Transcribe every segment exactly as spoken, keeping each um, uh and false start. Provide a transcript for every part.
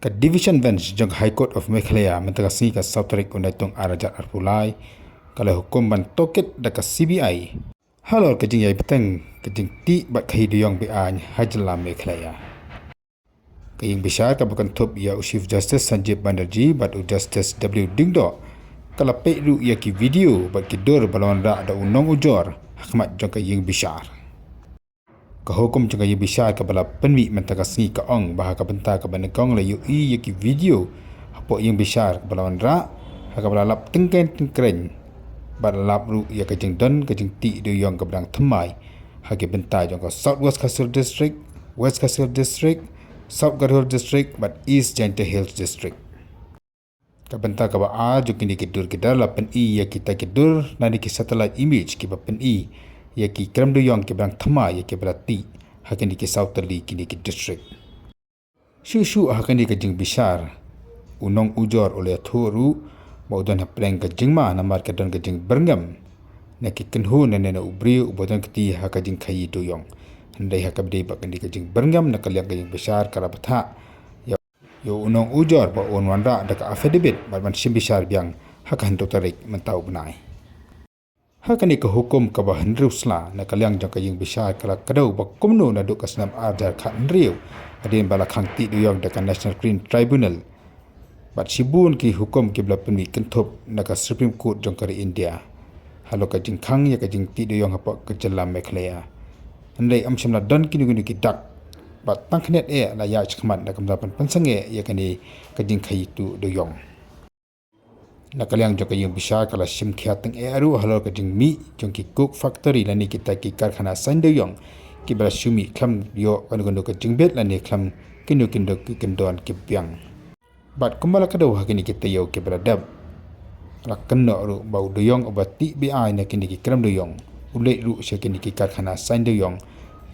Ka Division Bench jong ka High Court of Meghalaya mynta ka sngi ka saw tarik u Naitung ar hajar arphew lai ka la hukum ban tohkit da ka C B I halor ka jingïai bteng ka jingtih bad khaïi dewïong be-aiñ ha jylla Meghalaya. Ka ïing bishar kaba kynthup ïa u Chief Justice Sanjib Banerjee bad u Justice W Diengdoh ka la peit ruh ïa ki video bad ki dur ba la wanrah da u nongujor ha khmat jong ka ïing bishar. Ka hukum jong ka ïing bishar kaba la pynmih mynta ka sngi ka ong ba ha ka bynta kaba nyngkong la ïohi ïa ki video hapoh ïing bishar kaba la wanrah ha kaba la lap tyngkreñ tyngkreñ bad la lap ruh ïa ka jingdon ka jingtih dewïong kaba dang thymmai ha ki bynta jong ka South West Khasi Hills District, West Khasi Hills District, South Garo Hills District bad East Jaintia Hills District. Ka bynta kaba ar jong kine ki dur ki dur la pyni ïa kita ki dur lane ki satellite image kiba pyni ïa ki krem dewïong kiba dang thymmai ïa kiba la tih ha kine ki saw tylli kine ki district. Shuh shuh ha kane ka jingbishar u nongujor u la ïathuh ruh ba u don hapdeng ka jingma namar ka don ka jingbyrngem na ki kynhun lane na u briew uba don kti ha ka jingkhaïi dewïong. Hynrei ha kaba ïadei bad kane ka jingbyrngem na ka liang ka ïing bishar ka la bthah ïa ïa u nongujor ba un wanrah da ka affidavit bad ban shim bishar biang ha ka hynriew tarik mynta u bnai. Ha kane ka hukum kaba hynriew sla na ka liang jong ka ïing bishar ka la kdew ba kumno naduh ka snem ar hajar khathynriew hadien ba la khang tih dewïong da ka National Crime Tribunal bad shibun ki hukum kiba la pynmih kynthup na ka Supreme Court jong ka ri India halor ka jingkhang ïa ka jingtih dewïong hapoh ka jylla Meghalaya. Hynrei ym shym la don kino kino ki dak bad tang khyndiat eh la ïaid shakhmat na ka bynta ban pynsangeh ïa kane ka jingkhaïi tuh dewïong. Na ka liang jong ka ïing bishar ka la shim khia tyngeh ruh halor ka jingmih jong ki coke factory lane kita ki karkhana saiñ dewïong kiba la shu mih khlem ïoh kano kano ka jingbit lane khlem kino kino ki kyndon ki biang. Bad kumba la kdew ha kine ki taïew kiba la dep la kynnoh ruh ba u dewïong uba tih be-aiñ na kine ki krem dewïong u leit ruh sha kine ki karkhana saiñ dewïong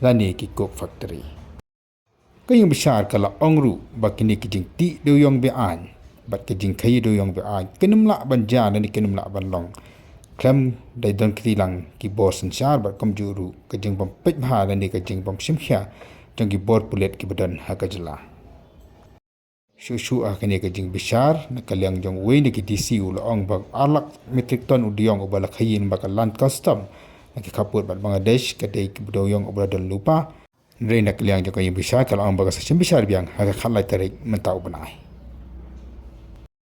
lane ki coke factory. Ka ïing bishar ka la ong ruh ba kine ki jingtih dewïong be-aiñ bad ka jingkhaïi dewïong be-aiñ kin ym lah ban jia lane kin ym lah ban long khlem da don kti lang ki bor synshar bad kumjuh ruh ka jingbym peit bha lane ka jingbym shim khia jong ki bor pulit kiba don ha ka jylla. Shuh shuh ha kane ka jingbishar na ka liang jong uwei na ki D C u la ong ba ar lak metric ton u dewïong uba la khaïi lyngba ka land custom na ki khappud bad Bangladesh ka dei u dewïong uba la don lypa. Hynrei na ka liang jong ka ïing bishar ka la ong ba ka sa shim bishar biang ha ka khatlai tarik mynta u bnai.